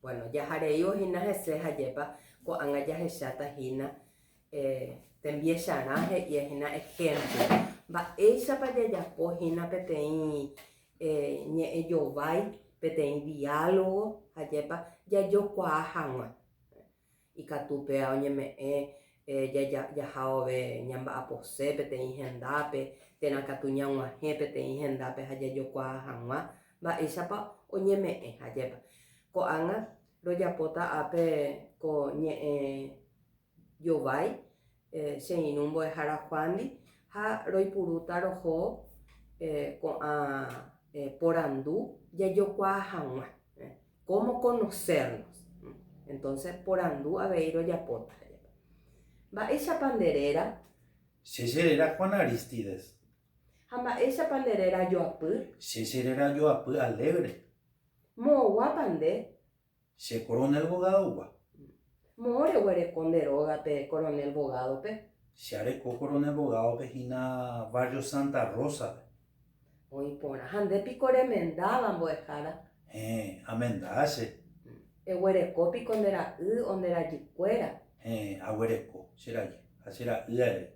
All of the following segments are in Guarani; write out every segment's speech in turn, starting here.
Bueno, jahareívo hína hese ha ajépa ko'ág̃a jahecháta hína tembiecharã he'íva hína ehémplo. Mba'éichapa jajapo hína peteĩ ñe'ẽ jovái, peteĩ diálogo ha ajépa jajokuaa hag̃ua. Ikatu péva oñeme'ẽ jaha vove ñamba'apose peteĩ hendápe, térã katu ñag̃uahẽ peteĩ hendápe ha jajokuaa hag̃ua mba'éichapa oñeme'ẽ. Ajépa ko'ág̃a rojapóta ápe ko ñe'ẽ jovái che irũ mbo'ehára Juan-ndi ha roipurúta roho ko'ã porandu jajokuaa hag̃ua. Cómo conocernos. Entonces porandu avei rojapóta. Mba'éichapa nde réra? Che che réra Juan Aristides. Ha mba'éichapa nde réra joapy? Che che réra joapy Alegre. Moõguápa nde? Che Coronel Bogado-gua. Moõ reguereko nde rógape Coronel Bogado-pe? Che areko Coronel Bogado-pe hína barrio Santa Rosa-pe. Oĩ porã. Ha nde piko remendáva, mbo'ehára? Héẽ, amenda che. Eguereko piko nde ra'y o nde rajykuéra? Héẽ, aguereko che rajy ha che ra'y avei.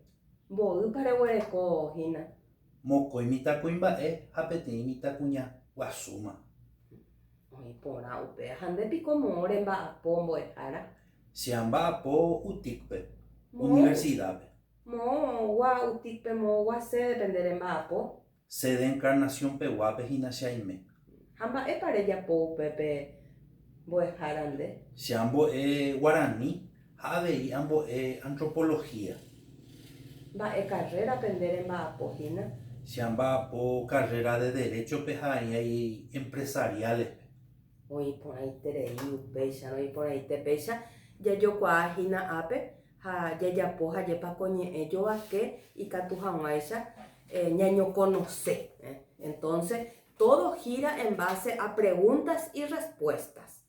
Mboýpa reguereko hína? Mokõi mitãkuimba'e ha peteĩ mitãkuña guasúma. Oĩ porã upéva. Ha nde piko moõ remba'apo mbo'ehára? Che amba'apo UTIC-pe, universidad-pe. Moõgua UTIC-pe moõgua sede-pe nde remba'apo? Sede Encarnación peguápe hína che aime. Ha mba'épa rejapo upépe mbo'ehára nde? Che ambo'e guarani ha avei ambo'e antropología. Mba'e carrera-pe nde remba'apo hína? Che amba'apo carrera de Derecho-pe ha aĩ Empresariales-pe. Oĩ porãiterei upéicharõ, oĩ porãite péicha jajokuaa hína ápe ha jajapo hajépa ko ñe'ẽ jovake ikatu hag̃uáicha ñañokonose. Entonces, todo gira en base a preguntas y respuestas.